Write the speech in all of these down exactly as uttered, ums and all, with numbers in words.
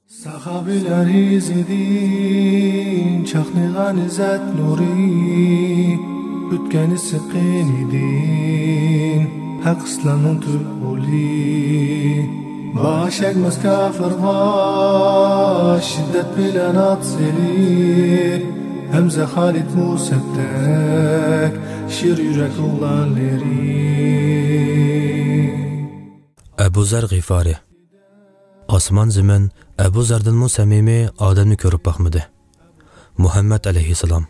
ساخاۋىلەر ئىزىدىن چاقنىغان ئىززەت نۇرى، ئۆتكەن ئىسسىق قېنىدىن ھەق ئىسلامنىڭ تۈپ غولى. باش ئەگمەس كاپىرغا شىددەت بىلەن ئات سېلىپ، ھەمزە خالىد مۇسەپتەك شىر يۈرەك ئوغلانلىرى. ئەبۇ زەر غىفارى. ئاسمان زېمىن ئەبۇ زەردىنمۇ سەمىمىي ئادەمنى كۆرۈپ باقمىدى. مۇھەممەد ئەلەيھىسسالام.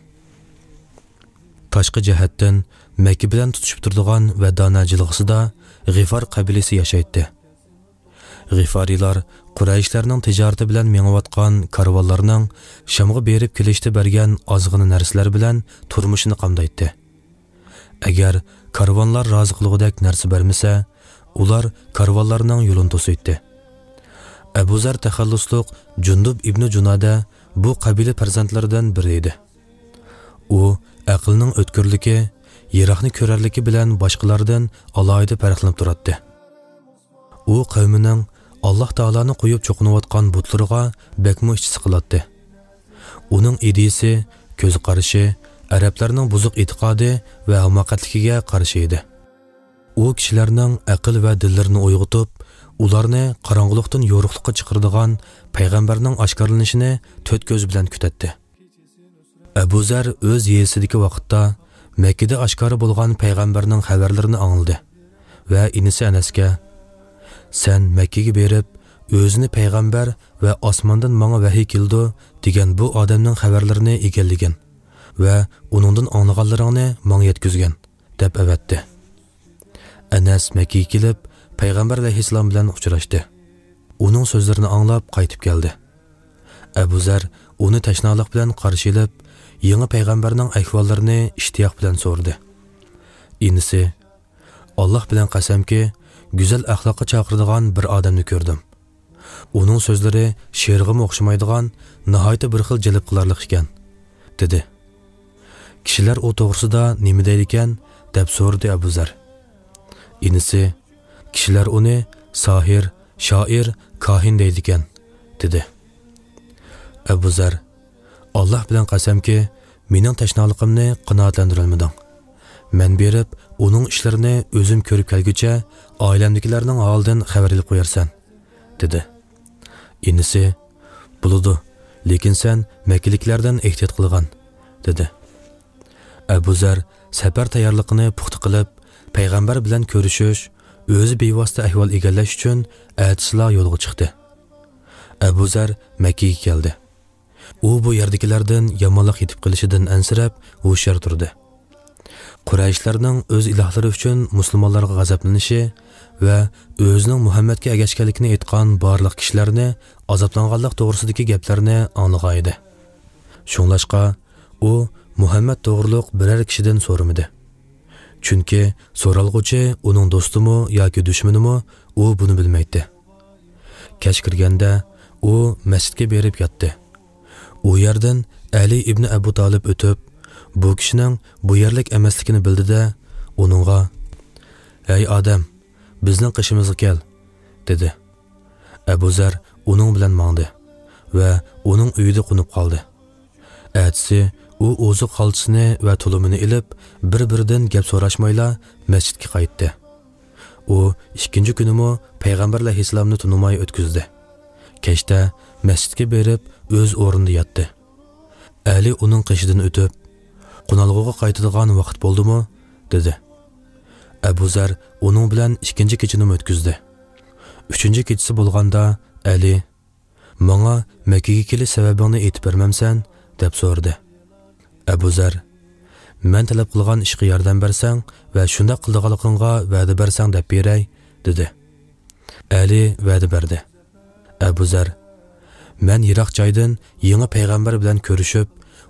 تاشقى جەھەتتىن مەككە بىلەن تۇتىشىپ تۇرىدىغان ۋەدانە جىلغىسىدا غىفار قەبىلىسى ياشايتتى. غىفارىيلار قۇرەيشلەرنىڭ تىجارىتى بىلەن مېڭىۋاتقان كارۋانلارنىڭ شامغا بېرىپ كېلىشتە بەرگەن ئازغىنە نەرسىلەر بىلەن تۇرمۇشىنى قامدايتتى. ئەگەر كارۋانلار رازى قىلغۇدەك نەرسە بەرمىسە، ئۇلار كارۋانلارنىڭ يولىنى توسۇيتتى. ئەبۇ زەر تەخەللۇسلۇق جۇندۇب ئىبنى جۇنادە بۇ قەبىلە پەرزەنتلىرىدىن بىرى ئىدى. ئۇ ئەقلىنىڭ ئۆتكۈرلۈكى، يىراقنى كۆرەرلىكى بىلەن باشقىلاردىن ئالاھىدە پەرقلىنىپ تۇراتتى. ئۇ قەۋمىنىڭ ئاللاھ تائالانى قويۇپ چوقۇنۇۋاتقان بۇتلىرىغا بەكمۇ ئىچى سىقىلاتتى. ئۇنىڭ ئىدىيىسى، كۆز قارىشى ئەرەبلەرنىڭ بۇزۇق ئېتىقادى ۋە ھاماقەتلىكىگە قارشى ئىدى. ئۇ كىشىلەرنىڭ ئەقىل ۋە دىللىرىنى ئويغىتىپ، ئۇلارنى قاراڭغۇلۇقتىن يورۇقلۇققا چىقىرىدىغان پەيغەمبەرنىڭ ئاشكارىلىنىشىنى تۆت كۆزى بىلەن كۈتەتتى. ئەبۇ زەر ئۆز يېزىسىدىكى ۋاقىتتا مەككىدە ئاشكارا بولغان پەيغەمبەرنىڭ خەۋەرلىرىنى ئاڭلىدى ۋە ئىنىسى ئەنەسكە، «سەن مەككىگە بېرىپ، ئۆزىنى پەيغەمبەر ۋە ئاسماندىن ماڭا ۋەھىي كېلىدۇ دېگەن بۇ ئادەمنىڭ خەۋەرلىرىنى ئىگىلىگىن ۋە ئۇنىڭدىن ئاڭلىغانلىرىڭنى ماڭا يەتكۈزگىن» دەپ ئەۋەتتى. ئەنەس مەككىگە كېلىپ، پەيغەمبەر ئەلەيھىسسالام بىلەن ئۇچراشتى. ئۇنىڭ سۆزلىرىنى ئاڭلاپ قايتىپ كەلدى. ئەبۇ زەر ئۇنى تەشنالىق بىلەن قارشى ئېلىپ، يېڭى پەيغەمبەرنىڭ ئەھۋاللىرىنى ئىشتىياق بىلەن سورىدى. ئىنىسى، «ئاللاھ بىلەن قەسەمكى، گۈزەل ئەخلاققا چاقىرىدىغان بىر ئادەمنى كۆردۈم. ئۇنىڭ سۆزلىرى شېئىرغىمۇ ئوخشىمايدىغان، ناھايىتى بىر خىل جەلپ قىلارلىق ئىكەن» دېدى. «كىشىلەر ئۇ توغرىسىدا نېمە دەيدىكەن؟» دەپ سورىدى ئەبۇ زەر. ئىنىسى، «كىشىلەر ئۇنى ساھىر، شائىر، كاھىن دەيدىكەن» دېدى. ئەبۇ زەر، «ئاللاھ بىلەن قەسەمكى، مېنىڭ تەشنالىقىمنى قانائەتلەندۈرەلمىدىڭ. مەن بېرىپ، ئۇنىڭ ئىشلىرىنى ئۆزۈم كۆرۈپ كەلگۈچە، ئائىلەمدىكىلەرنىڭ ھالىدىن خەۋەر ئېلىپ قويارسەن» دېدى. ئىنىسى، «بولىدۇ، لېكىن سەن مەككىلىكلەردىن ئېھتىيات قىلغىن» دېدى. ئەبۇ زەر سەپەر تەييارلىقىنى پۇختا قىلىپ، پەيغەمبەر بىلەن كۆرۈشۈش، ئۆزى بىۋاسىتە ئەھۋال ئىگىلەش ئۈچۈن ئەتىسىلا يولغا چىقتى. ئەبۇ زەر مەككىگە كەلدى. ئۇ بۇ يەردىكىلەردىن يامانلىق يېتىپ قېلىشىدىن ئەنسىرەپ، ھوشيار تۇردى. قۇرەيشلەرنىڭ ئۆز ئىلاھلىرى ئۈچۈن مۇسۇلمانلارغا غەزەپلىنىشى ۋە ئۆزىنىڭ مۇھەممەدكە ئەگەشكەنلىكىنى ئېيتقان بارلىق كىشىلەرنى ئازابلانغانلىق توغرىسىدىكى گەپلەرنى ئاڭلىغانىدى. شۇڭلاشقا، ئۇ مۇھەممەد توغرۇلۇق بىرەر كىشىدىن سورىمىدى. چۈنكى سورالغۇچى ئۇنىڭ دوستىمۇ ياكى دۈشمىنىمۇ، ئۇ بۇنى بىلمەيتتى. كەچ كىرگەندە ئۇ مەسچىتكە بېرىپ ياتتى. ئۇ يەردىن ئەلى ئىبنى ئەبۇ تالىپ ئۆتۈپ، بۇ كىشىنىڭ بۇ يەرلىك ئەمەسلىكىنى بىلدى-دە، ئۇنىڭغا، «ھەي ئادەم، بىزنىڭ قېشىمىزغا كەل» دېدى. ئەبۇ زەر ئۇنىڭ بىلەن ماڭدى ۋە ئۇنىڭ ئۆيىدە قونۇپ قالدى. ئەتىسى ئۇ ئوزۇق-خالتىسىنى ۋە تۇلۇمىنى ئېلىپ، بىر-بىرىدىن گەپ سوراشمايلا مەسچىتكە قايتتى. ئۇ ئىككىنچى كۈنىمۇ پەيغەمبەر ئەلەيھىسسالامنى تونۇماي ئۆتكۈزدى. كەچتە مەسچىتكە بېرىپ، ئۆز ئورنىدا ياتتى. ئەلى ئۇنىڭ قېشىدىن ئۆتۈپ، «قونالغۇغا قايتىدىغان ۋاقىت بولدىمۇ؟» دېدى. ئەبۇ زەر ئۇنىڭ بىلەن ئىككىنچى كېچىنىمۇ ئۆتكۈزدى. ئۈچىنچى كېچىسى بولغاندا، ئەلى، «ماڭا مەككىگە كېلىش سەۋەبىڭنى ئېيتىپ بەرمەمسەن؟» دەپ سورىدى. ئەبۇ زەر، «مەن تەلەپ قىلغان ئىشقا ياردەم بەرسەڭ ۋە شۇنداق قىلىدىغانلىقىڭغا ۋەدە بەرسەڭ دەپ بېرەي» دېدى. ئەلى ۋەدە بەردى. ئەبۇ زەر، «مەن يىراق جايدىن يېڭى پەيغەمبەر بىلەن كۆرۈشۈپ،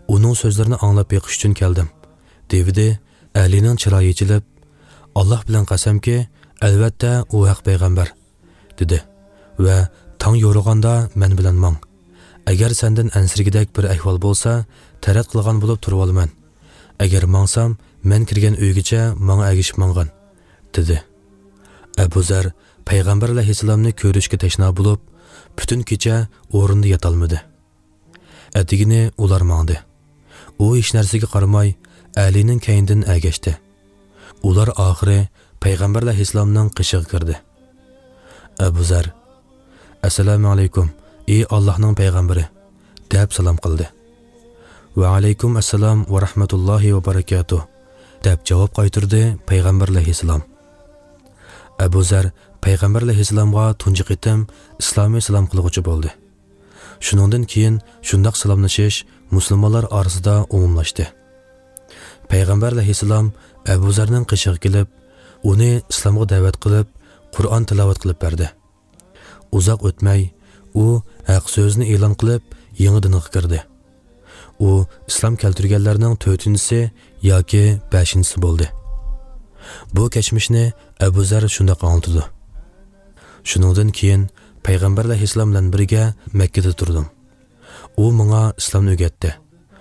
ئۇنىڭ سۆزلىرىنى ئاڭلاپ بېقىش ئۈچۈن كەلدىم» دېۋىدى. ئەلىنىڭ چىرايى ئېچىلىپ، «ئاللاھ بىلەن قەسەمكى، ئەلۋەتتە ئۇ ھەق پەيغەمبەر» دېدى ۋە، «تاڭ يورۇغاندا مەن بىلەن ماڭ. ئەگەر سەندىن ئەنسىرىگۈدەك بىر ئەھۋال بولسا، تەرەت قىلغان بولۇپ تۇرۇۋالىمەن. ئەگەر ماڭسام، مەن كىرگەن ئۆيگىچە ماڭا ئەگىشىپ ماڭغىن» دېدى. ئەبۇ زەر پەيغەمبەر ئەلەيھىسسالامنى كۆرۈشكە تەشنا بولۇپ، پۈتۈن كېچە ئورنىدا ياتالمىدى. ئەتىگىنى ئۇلار ماڭدى. ئۇ ھېچ نەرسىگە قارىماي، ئەلىنىڭ كەينىدىن ئەگەشتى. ئۇلار ئاخىرى پەيغەمبەر ئەلەيھىسسالامنىڭ قېشىغا كىردى. ئەبۇ زەر، «ئەسسالامۇ ئەلەيكۇم، ئى ئاللاھنىڭ پەيغەمبىرى» دەپ سالام قىلدى. «ۋەئەلەيكۇم ئەسسالام ۋە رەھمەتۇللاھى ۋە بەرەكاتۇھ» دەپ جاۋاب قايتۇردى پەيغەمبەر ئەلەيھىسسالام. ئەبۇ زەر پەيغەمبەر ئەلەيھىسسالامغا تۇنجى قېتىم ئىسلامىي سالام قىلغۇچى بولدى. شۇنىڭدىن كېيىن شۇنداق سالاملىشىش مۇسۇلمانلار ئارىسىدا ئومۇملاشتى. پەيغەمبەر ئەلەيھىسسالام ئەبۇ زەرنىڭ قېشىغا كېلىپ، ئۇنى ئىسلامغا دەۋەت قىلىپ، قۇرئان تىلاۋەت قىلىپ بەردى. ئۇزاق ئۆتمەي، ئۇ ھەق سۆزىنى ئېلان قىلىپ، يېڭى دىنغا كىردى. ئۇ ئىسلام كەلتۈرگەنلەرنىڭ تۆتىنچىسى ياكى بەشىنچىسى بولدى. بۇ كەچمىشنى ئەبۇ زەر شۇنداق ئاڭلىتىدۇ. شۇنىڭدىن كېيىن پەيغەمبەر ئەلەيھىسسالام بىلەن بىرگە مەككىدە تۇردۇم. ئۇ ماڭا ئىسلامنى ئۆگەتتى،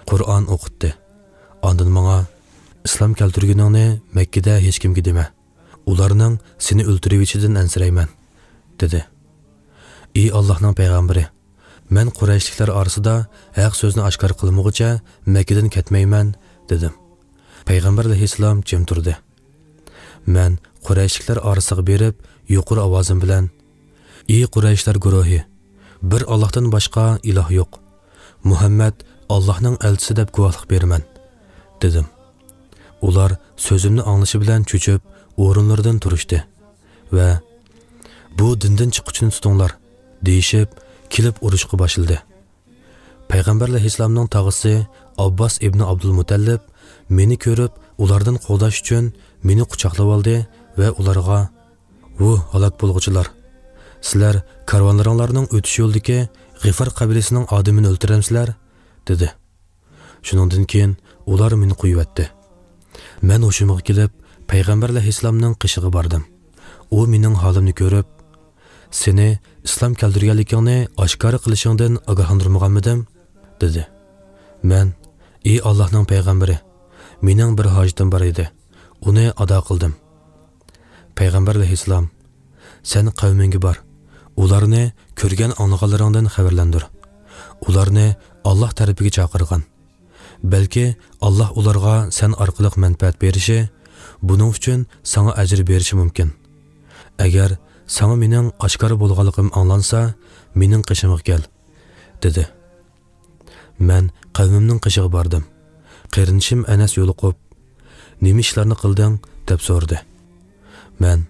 قۇرئان ئوقۇتتى. ئاندىن ماڭا، «ئىسلام كەلتۈرگىنىڭنى مەككىدە ھېچكىمگە دېمە، ئۇلارنىڭ سېنى ئۆلتۈرۈۋېتىشىدىن ئەنسىرەيمەن» دېدى. «ئى ئاللاھنىڭ پەيغەمبىرى، مەن قۇرەيشلىكلەر ئارىسىدا ھەق سۆزنى ئاشكارا قىلمىغۇچە مەككىدىن كەتمەيمەن» دېدىم. پەيغەمبەر ئەلەيھىسسالام جىم تۇردى. مەن قۇرەيشلىكلەر ئارىسىغا بېرىپ، يۇقىرى ئاۋازىم بىلەن، «ئى قۇرەيشلەر گۇرۇھى، بىر ئاللاھتىن باشقا ئىلاھ يوق. مۇھەممەد ئاللاھنىڭ ئەلچىسى دەپ گۇۋاھلىق بېرىمەن» دېدىم. ئۇلار سۆزۈمنى ئاڭلىشى بىلەن چۆچۈپ، ئورۇنلىرىدىن تۇرۇشتى ۋە، «بۇ دىندىن چىققۇچىنى تۇتۇڭلار» دېيىشىپ، كېلىپ ئۇرۇشقا باشلىدى. پەيغەمبەر ئەلەيھىسسالامنىڭ تاغىسى ئابباس ئىبنى ئابدۇلمۇتەللىپ مېنى كۆرۈپ، ئۇلاردىن قوغداش ئۈچۈن مېنى قۇچاقلىۋالدى ۋە ئۇلارغا، «ۋۇھ، ھالاك بولغۇچىلار! سىلەر كارۋانلىرىڭلارنىڭ ئۆتۈش يولىدىكى غىفار قەبىلىسىنىڭ ئادىمىنى ئۆلتۈرەمسىلەر؟» دېدى. شۇنىڭدىن كېيىن ئۇلار مېنى قويۇۋەتتى. مەن ھوشۇمغا كېلىپ، پەيغەمبەر ئەلەيھىسسالامنىڭ قېشىغا باردىم. ئۇ مېنىڭ ھالىمنى كۆرۈپ، «سېنى ئىسلام كەلتۈرگەنلىكىڭنى ئاشكارا قىلىشىڭدىن ئاگاھلاندۇرمىغانمىدىم؟» دېدى. مەن، «ئى ئاللاھنىڭ پەيغەمبىرى، مېنىڭ بىر ھاجىتىم بار ئىدى، ئۇنى ئادا قىلدىم.» پەيغەمبەر ئەلەيھىسسالام، «سەن قەۋمىڭگە بار، ئۇلارنى كۆرگەن ئاڭلىغانلىرىڭدىن خەۋەرلەندۈر. ئۇلارنى ئاللاھ تەرىپىگە چاقىرغىن. بەلكى ئاللاھ ئۇلارغا سەن ئارقىلىق مەنپەئەت بېرىشى، بۇنىڭ ئۈچۈن ساڭا ئەجىر بېرىشى مۇمكىن. ئەگەر ساڭا مېنىڭ ئاشكارا بولغانلىقىم ئاڭلانسا، مېنىڭ قېشىمغا كەل» دېدى. مەن قەۋمىمنىڭ قېشىغا باردىم. قېرىندىشىم ئەنەس يولۇقۇپ، «نېمە ئىشلارنى قىلدىڭ؟» دەپ سورىدى. مەن،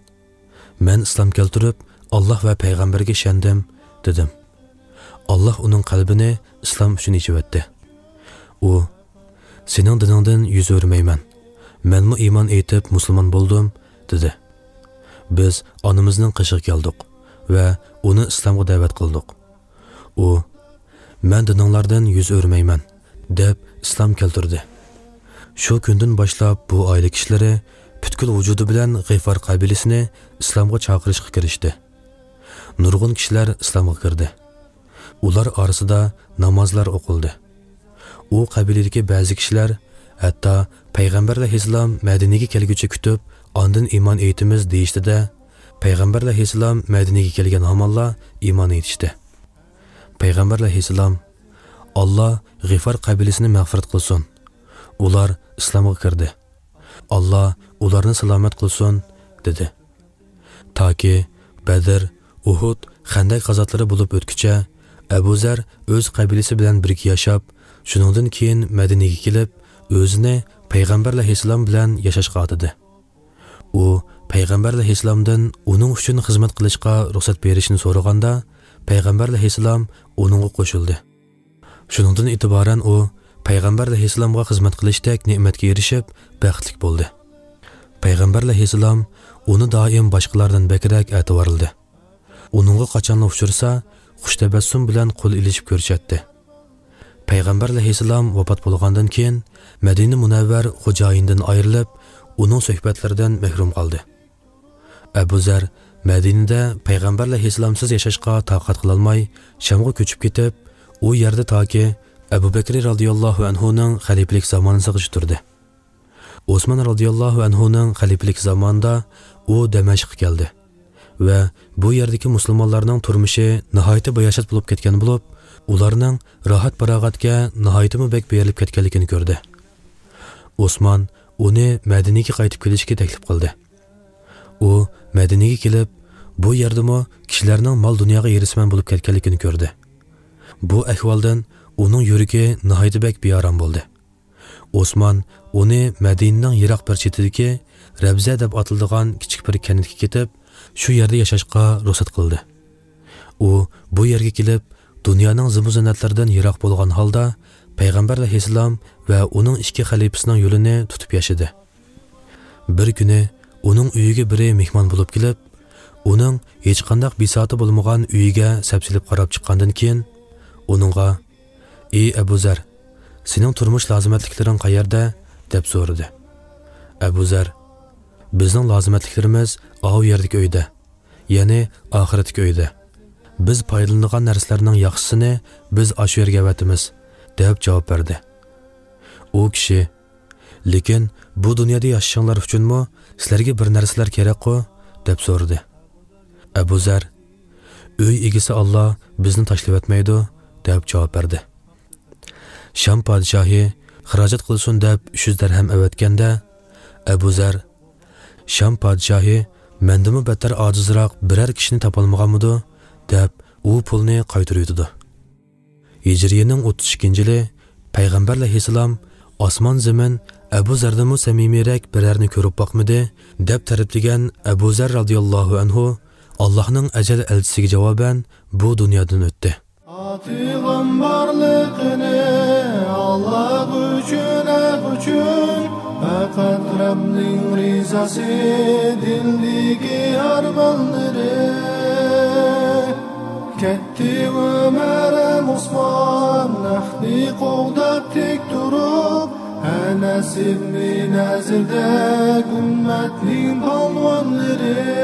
«مەن ئىسلام كەلتۈرۈپ، ئاللاھ ۋە پەيغەمبەرگە ئىشەندىم» دېدىم. ئاللاھ ئۇنىڭ قەلبىنى ئىسلام ئۈچۈن ئېچىۋەتتى. ئۇ، «سېنىڭ دىنىڭدىن يۈز ئۆرمەيمەن. مەنمۇ ئىمان ئېيتىپ مۇسۇلمان بولدۇم» دېدى. بىز ئانىمىزنىڭ قېشىغا كەلدۇق ۋە ئۇنى ئىسلامغا دەۋەت قىلدۇق. ئۇ، «مەن دىنىڭلاردىن يۈز ئۆرمەيمەن» دەپ ئىسلام كەلتۈردى. شۇ كۈندىن باشلاپ بۇ ئائىلە كىشىلىرى پۈتكۈل ۋۇجۇدى بىلەن غىفار قەبىلىسىنى ئىسلامغا چاقىرىشقا كىرىشتى. نۇرغۇن كىشىلەر ئىسلامغا كىردى. ئۇلار ئارىسىدا نامازلار ئوقۇلدى. ئۇ قەبىلىدىكى بەزى كىشىلەر ھەتتا پەيغەمبەر ئەلەيھىسسالام مەدىنىگە كەلگۈچە كۈتۈپ، ئاندىن ئىمان ئېيتىمىز دېيىشتى-دە، پەيغەمبەر ئەلەيھىسسالام مەدىنىگە كەلگەن ھامانلا ئىمان ئېيتىشتى. پەيغەمبەر ئەلەيھىسسالام، «ئاللا غىفار قەبىلىسىنى مەغپىرەت قىلسۇن. ئۇلار ئىسلامغا كىردى. ئاللا ئۇلارنى سالامەت قىلسۇن» دېدى. تاكى بەدر، ئۇھۇد، خەندەك غازاتلىرى بولۇپ ئۆتكۈچە، ئەبۇ زەر ئۆز قەبىلىسى بىلەن بىرگە ياشاپ، شۇنىڭدىن كېيىن مەدىنىگە كېلىپ، ئۆزىنى پەيغەمبەر ئەلەيھىسسالام بىلەن ياشاشقا ئاتىدى. ئۇ پەيغەمبەر ئەلەيھىسسالامدىن ئۇنىڭ ئۈچۈن خىزمەت قىلىشقا رۇخسەت بېرىشنى سورىغاندا، پەيغەمبەر ئەلەيھىسسالام ئۇنىڭغا قوشۇلدى. شۇنىڭدىن ئېتىبارەن ئۇ پەيغەمبەر ئەلەيھىسسالامغا خىزمەت قىلىشتەك نېمەتكە ئېرىشىپ، بەختلىك بولدى. پەيغەمبەر ئەلەيھىسسالام ئۇنى دائىم باشقىلاردىن بەكرەك ئەتىۋارلىدى. ئۇنىڭغا قاچانلا ئۇچرىسا، خۇش تەبەسسۇم بىلەن قول ئېلىشىپ كۆرۈشەتتى. پەيغەمبەر ئەلەيھىسسالام ۋاپات بولغاندىن كېيىن، مەدىنە مۇنەۋۋەر خوجايىنىدىن ئايرىلىپ، ئۇنىڭ سۆھبەتلىرىدىن مەھرۇم قالدى. ئەبۇ زەر مەدىنىدە پەيغەمبەر ئەلەيھىسسالامسىز ياشاشقا تاقەت قىلالماي، شامغا كۆچۈپ كېتىپ، ئۇ يەردە تاكى ئەبۇ بەكرى رازىياللاھۇ ئەنھۇنىڭ خەلىپىلىك زامانىسىغىچە تۇردى. ئوسمان رازىياللاھۇ ئەنھۇنىڭ خەلىپىلىك زامانىدا ئۇ دەمەشققە كەلدى. ۋە بۇ يەردىكى مۇسۇلمانلارنىڭ تۇرمۇشى ناھايىتى باياشات بولۇپ كەتكەن بولۇپ، ئۇلارنىڭ راھەت-پاراغەتكە ناھايىتىمۇ بەك بېرىلىپ كەتكەنلىكىنى كۆردى. ئوسمان ئۇنى مەدىنىگە قايتىپ كېلىشكە تەكلىپ قىلدى. ئۇ مەدىنىگە كېلىپ، بۇ يەردىمۇ كىشىلەرنىڭ مال-دۇنياغا ھېرىسمەن بولۇپ كەتكەنلىكىنى كۆردى. بۇ ئەھۋالدىن ئۇنىڭ يۈرىكى ناھايىتى بەك بىئارام بولدى. ئوسمان ئۇنى مەدىنىنىڭ يىراق بىر چېتىدىكى رەبزە دەپ ئاتىلىدىغان كىچىك بىر كەنتكە كېتىپ، شۇ يەردە ياشاشقا رۇخسەت قىلدى. ئۇ بۇ يەرگە كېلىپ، دۇنيانىڭ زىبۇ-زىننەتلىرىدىن يىراق بولغان ھالدا پەيغەمبەر ئەلەيھىسسالام ۋە ئۇنىڭ ئىككى خەلىپىسىنىڭ يولىنى تۇتۇپ ياشىدى. بىر كۈنى ئۇنىڭ ئۆيىگە بىرى مېھمان بولۇپ كېلىپ، ئۇنىڭ ھېچقانداق بىساتى بولمىغان ئۆيىگە سەپسېلىپ قاراپ چىققاندىن كېيىن، ئۇنىڭغا، «ئى ئەبۇ زەر، سېنىڭ تۇرمۇش لازىمەتلىكلىرىڭ قەيەردە؟» دەپ سورىدى. ئەبۇ زەر، «بىزنىڭ لازىمەتلىكلىرىمىز ئاۋۇ يەردىكى ئۆيدە، يەنى ئاخىرەتتىكى ئۆيدە. بىز پايدىلىنىدىغان نەرسىلەرنىڭ ياخشىسىنى بىز ئاشۇ يەرگە ئەۋەتىمىز» دەپ جاۋاب بەردى. ئۇ كىشى، «لېكىن بۇ دۇنيادا ياشىشىڭلار ئۈچۈنمۇ سىلەرگە بىر نەرسىلەر كېرەكقۇ؟» دەپ سورىدى. ئەبۇ زەر، «ئۆي ئىگىسى ئاللا بىزنى تاشلىۋەتمەيدۇ» دەپ جاۋاب بەردى. شام پادىشاھى خىراجەت قىلسۇن دەپ ئۈچ يۈز دەرھەم ئەۋەتكەندە، ئەبۇ زەر، «شام پادىشاھى مەندىنمۇ بەتتەر ئاجىزراق بىرەر كىشىنى تاپالمىغانمىدۇ؟» دەپ ئۇ پۇلنى قايتۇرۇۋېتىدۇ. ھىجرىيەنىڭ ئوتتۇز ئىككىنچى يىلى پەيغەمبەر ئەلەيھىسسالام ئاسمان زېمىن ئەبۇ زەردىنمۇ سەمىمىيرەك بىرەرنى كۆرۈپ باقمىدى دەپ تەرىپلىگەن ئەبۇ زەر رازىياللاھۇ ئەنھۇ ئاللاھنىڭ ئەجەل ئەلچىسىگە جاۋابەن بۇ دۇنيادىن ئۆتتى. ئاتىغان بارلىقىنى ئاللا ئۈچۈن، ھەق ئۈچۈن، پەقەت رەبنىڭ رىزاسى، دىلدىكى ئارمانلىرى. كەتتى ئۆمەر ھەم ئوسمان، ھەقنى قوغداپ تىك تۇرۇپ، ئەنەس ئىبنى نەزىردەك ئۈممەتنىڭ پالۋانلىرى.